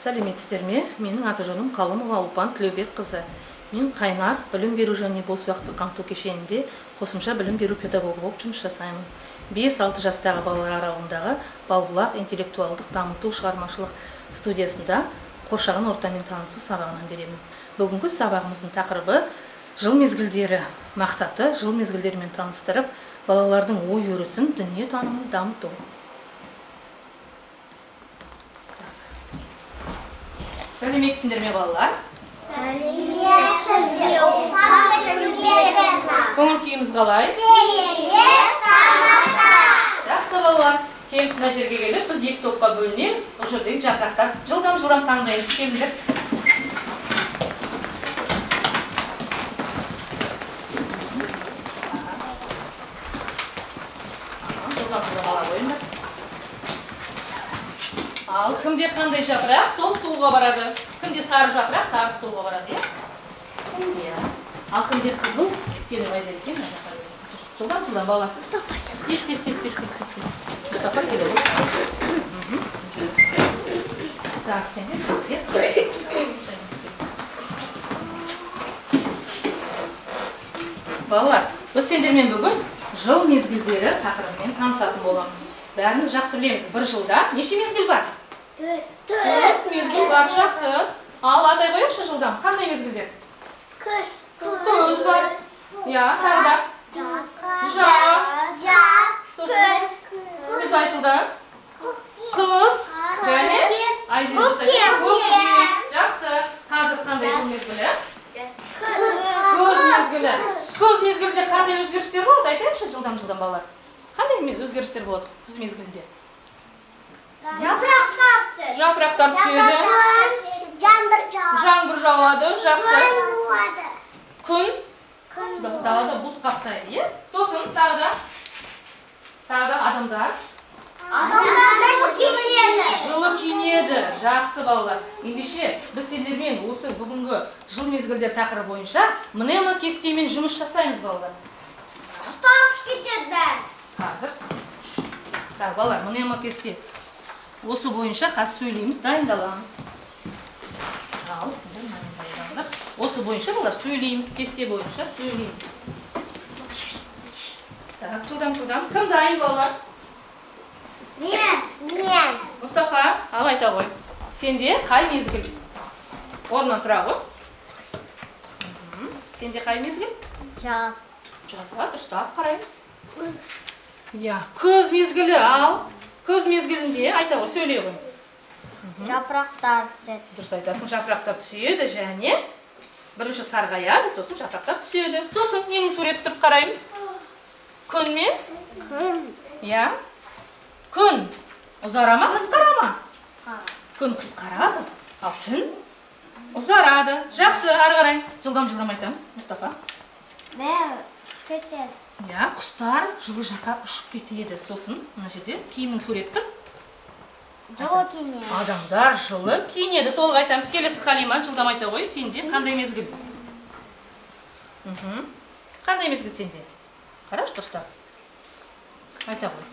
Сәлеметсіздер ме? Менің аты жөнім Қалымова Ұлпан Тілеубекқызы. Мен Қайнар білім беру және бос уақытты қамту кешенінде қосымша білім беру педагогы болып жұмыс жасаймын. 5-6 жастағы балалар аралығындағы Балбұлақ интеллектуалдық дамыту шығармашылық студиясында қоршаған ортамен танысу сабағынан беремін. Бүгінгі сабағымыздың тақырыбы жыл мезгілдері. Мақсаты жыл мезгілдерімен таныстырып, балалардың ой өрісін, дүние танымын дамыту. Сәлеметсіңдер ме, балалар? Сәлеметсіз бе, Ұлпан Тілеубековна. Көңіл күйіміз қалай? Керемет, тамаша. Жақсы, балалар. Келіп, мына жерге келіп, біз екі топқа бөлінеміз. Бұл жердегі жапырақтар жылдам-жылдам таңдаймыз. Келіңдер. Жылдам жылдам ала қойыңдар. Ал кімде қандай жапырақ, сол стулға барады. Кімде сары жапырақ, сары стулға барады, иә? Иә. Ал кімде қызыл, келін, Айзере, сен мына жаққа келесің. Жылдам, жылдам, балалар. Мұстафа. Тез, тез, тез, тез, тез, тез, тез. Мұстафа, келе ғой. Так, сен де иә? Балалар, біз сендермен бүгін жыл мезгілдері тақырыбымен танысатын боламыз. Бәріміз жақсы білеміз, бір жылда неше мезгіл бар? Төрт. 4 мезгіл бар, жақсы. Ал атай қояйықшы жылдам. Қандай мезгілдер? Күз. Күз бар. Иә, тағы да. Жаз. Жаз. Жаз. Сосын? Күз. Күз айтылды. Қыс және Айзере Көктем. көктем. Жақсы. Қазір қандай жыл мезгілі? Күз. Күз мезгілі. Күз мезгілінде қандай өзгерістер болады? Айтайықшы жылдам жылдам, балалар. Қандай өзгерістер болады күз мезгілінде? Жапырақтар түседі. Жапырақтар түседі. Жаңбыр жауады. Жаңбыр жауады. Жақсы. Күн болады. Күн Күн далада бұлт қаптайды, иә? Сосын тағы да тағы да адамдар Адамдар киінеді. жылы киінеді. Жақсы, балалар. Ендеше біз сендермен осы бүгінгі жыл мезгілдер тақырыбы бойынша мнемо кестемен жұмыс жасаймыз, балалар. Құстар ұшып кетеді бәрі. Қазір. Так, балалар, мнемо кесте. Осы бойынша қазір сөйлейміз, дайындаламыз. Ал, сендер мынамен дайындалыңдар. Осы бойынша, балалар, сөйлейміз, кесте бойынша сөйлейміз. Так, жылдам, жылдам. Кім дайын, балалар? Мен. Мен. Мұстафа, ал айта ғой. Сенде қай мезгіл? Орнынан тұра ғой. Сенде қай мезгіл? Жаз. Жазға, дұрыстап қараймыз. Иә, күз мезгілі, ал. Күз мезгілінде айта ғой, сөйлей ғой. Жапырақтар түседі. Дұрыс айтасың, жапырақтар түседі және бірінші сарғаяды, сосын жапырақтар түседі. Сосын ненің суреті тұрып қараймыз? Күн мен? Күн. Иә. Күн ұзара ма, қысқара ма? Күн қысқарады, ал түн ұзарады. Жақсы, ары қарай. Жылдам-жылдам айтамыз, Мұстафа. Бәрі ұшып кетеді. Иә, құстар жылы жаққа ұшып кетеді. Сосын мына жерде киімнің суреті тұр. Жылы киінеді. Адамдар жылы киінеді. Толық айтамыз. Келесі Халима, жылдам айта ғой. Сенде қандай мезгіл? Қандай мезгіл сенде? Қарашы дұрыстап. Айта ғой.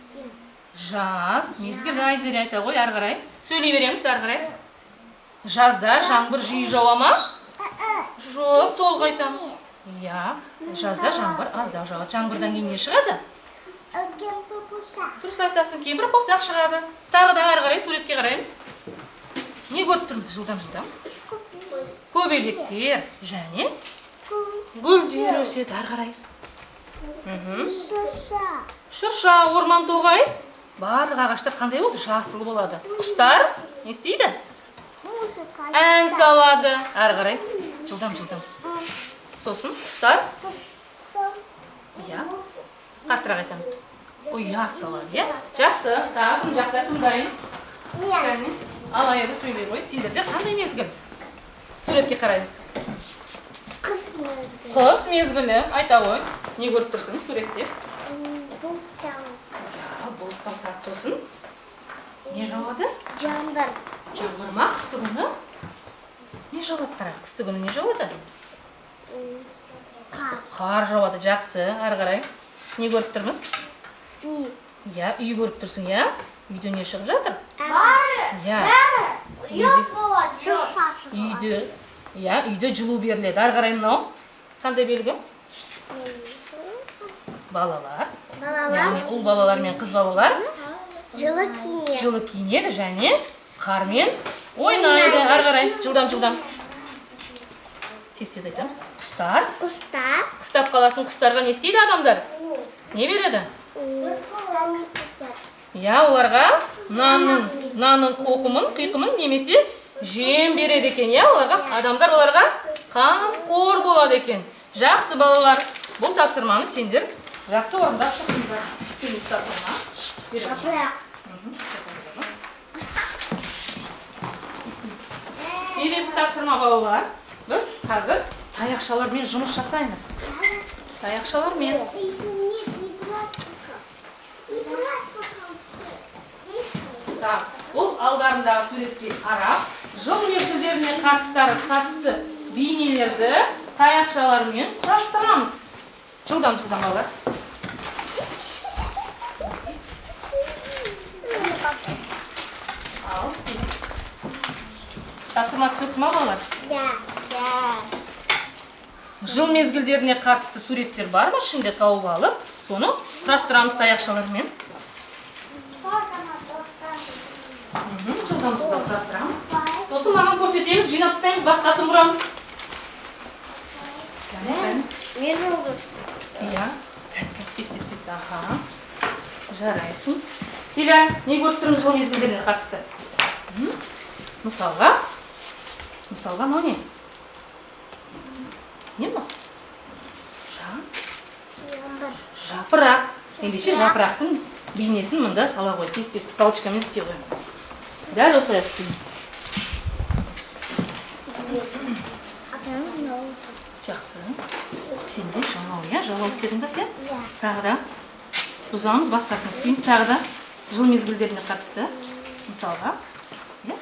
Жаз мезгілі. Айзере, айта ғой, ары қарай. Сөйлей береміз ары қарай. Жазда жаңбыр жиі жауа ма? Жоқ, толық айтамыз. Иә, жазда жаңбыр аздау жауады. Жаңбырдан кейін не шығады? Кемпір қосақ. Дұрыс айтасың, кемпір қосақ шығады. Тағы да ары қарай суретке қараймыз. Не көріп тұрмыз жылдам жылдам? Көбелектер және гүлдер өседі ары қарай. Шырша. Шырша, орман, тоғай. Барлық ағаштар қандай болды? Жасыл болады. Құстар не істейді? Музыка. Ән салады. Ары қарай. Жылдам жылдам. Сосын құстар, иә, қаттырақ айтамыз. Ұя салады, иә? Жақсы. Тағы кім жақта, кім дайын? Мен. Кәне. Ал, Айгүл, сөйлей ғой. Сендерде қандай мезгіл? Суретке қараймыз. Қыс мезгілі. Қыс мезгілі. Айта ғой. Не көріп тұрсың суретте? Бұлт жауады. Иә, бұлт басады. Сосын не жауады? Жаңбыр. Жаңбыр ма қысты күні? Не жауады, қара? Қысты күні не жауады? Қар. Қар жауады, жақсы. Ары қарай. Не көріп тұрмыз? Үй. Иә, үй көріп тұрсың, иә? Үйде не шығып жатыр? Бәрі. Иә. Бәрі. Ұят болады. Үйде, иә, үйде жылу беріледі. Ары қарай мынау қандай белгі? Балалар. Балалар Яғни ұл балалар мен қыз балалар жылы киінеді. Жылы киінеді және қармен ойнайды. Ары қарай жылдам, жылдам. Тез, тез айтамыз. Құстар. Құстар. Қыстап қалатын құстарға не істейді адамдар? Не береді? Иә, оларға нанның қоқымын, қиқымын немесе жем береді екен, иә, оларға адамдар оларға қамқор болады екен. Жақсы, балалар, бұл тапсырманы сендер жақсы орындап шықтыңдар. Келесі тапсырма. Беремін. Жапырақ. Келесі тапсырма, балалар. Біз қазір таяқшалармен жұмыс жасаймыз. Таяқшалармен. Нет, не пластика. Не пластика. Так, бұл алдарындағы суретке қарап, жыл мезгілдеріне қатысты бейнелерді таяқшалармен құрастырамыз. Жылдам, жылдам, балалар. Ал, істейміз. Тапсырма түсінікті ма, балалар? Да, да. Жыл мезгілдеріне қатысты суреттер бар ма ішінде, тауып алып, соны құрастырамыз таяқшалармен. Жылдам, жылдам құрастырамыз. Сосын маған көрсетеміз, жинап тастаймыз, басқасын бұрамыз. Кәне, кәне. Мен oldu. Иә, кәне, кәне, тез, тез, тез, аха. Жарайсың. Диля, не көріп тұрмыз жыл мезгілдеріне қатысты? Мысалға, мынау не? Не мынау? Жаңбыр. Жапырақ. Ендеше жапырақтың бейнесін мында сала қой. Тез, тез палочкамен істей қой. Дәл осылай істейміз. Жақсы. Сен де жалау, иә? Жалау істедің ба сен? Иә. Тағы да бұзамыз, басқасын істейміз тағы да. Жыл мезгілдеріне қатысты. Мысалға, иә,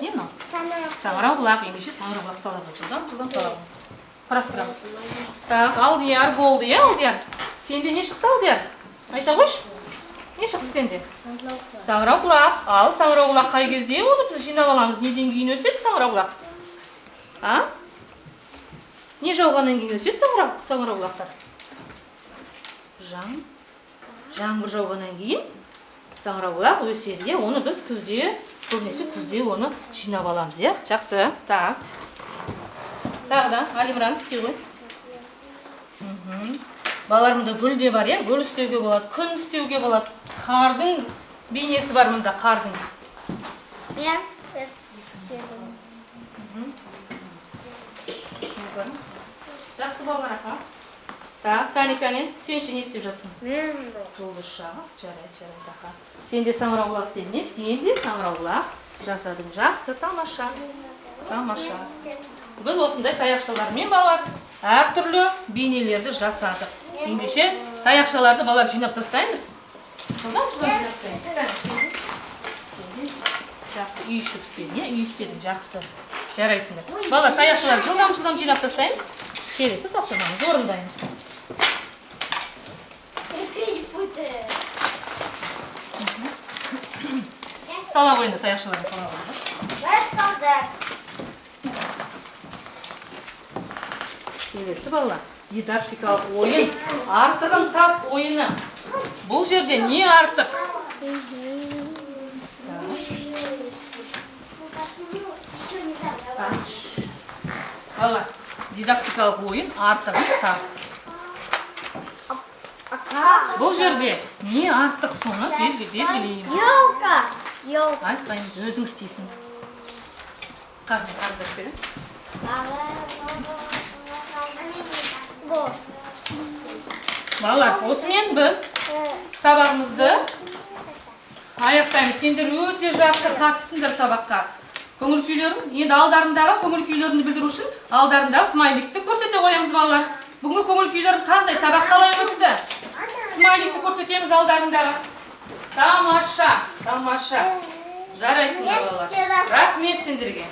не мынау? Саңырауқұлақ. Ендеше саңырауқұлақ сала қой. Жылдам, жылдам сала қой. Құрастырамыз. Так, Алдияр болды, иә, Алдияр? Сенде не шықты, Алдияр? Айта қойшы. Не шықты сенде? Саңырауқұлақ. Ал саңырауқұлақ қай кезде оны біз жинап аламыз? Неден кейін өседі саңырауқұлақ? А? Не жауғаннан кейін өседі саңырауқұлақтар? Жаңбыр жауғаннан кейін саңырауқұлақ өседі, иә? Оны біз күзде, көбінесе күзде оны жинап аламыз, иә? Жақсы. Так. Тағы да Алимран істей ғой. Балалар, мында гүл де бар, иә? Гүл істеуге болады, күн істеуге болады. Қардың бейнесі бар мында, қардың. Мен істедім. Жақсы, балалар, аха. Так, кәне, кәне, сен ше не істеп жатсың? Мен Жұлдызша, жарайды, жарайды, аха. Сен де саңырауқұлақ істедің, не? Сен де саңырауқұлақ жасадың. Жақсы, тамаша. Тамаша. Біз осындай таяқшалармен, балалар, әртүрлі бейнелерді жасадық. Ендеше таяқшаларды, балалар, жинап тастаймыз. Жылдам, жылдам жинап тастаймыз. Кәне, сен де жақсы, үй ішік істедің, иә? Үй істедің, жақсы. Жарайсыңдар. Балалар, таяқшаларды жылдам, жылдам жинап тастаймыз. Келесі тапсырмамызды орындаймыз. Будет. Сала қойыңдар, таяқшаларды сала қойыңдар. Басталды. Келесі, балалар, дидактикалық ойын. Артығын тап ойыны. Бұл жерде не артық? Так. Балалар, дидактикалық ойын, артығын тап. Бұл жерде не артық, соны белгілейміз. Елка. Елка. Айтпаймыз, өзің істейсің. Қазір қарындаш беремін. Го. Балалар, осымен біз сабағымызды аяқтаймыз. Сендер өте жақсы қатыстыңдар сабаққа. Көңіл күйлерің, енді алдарындағы көңіл күйлеріңді білдіру үшін алдарындағы смайликті көрсете қоямыз, балалар. Бүгінгі көңіл күйлерің қандай? Сабақ қалай өтті? Смайликті көрсетеміз алдарындағы. Тамаша, тамаша. Жарайсыңдар, балалар. Рахмет сендерге.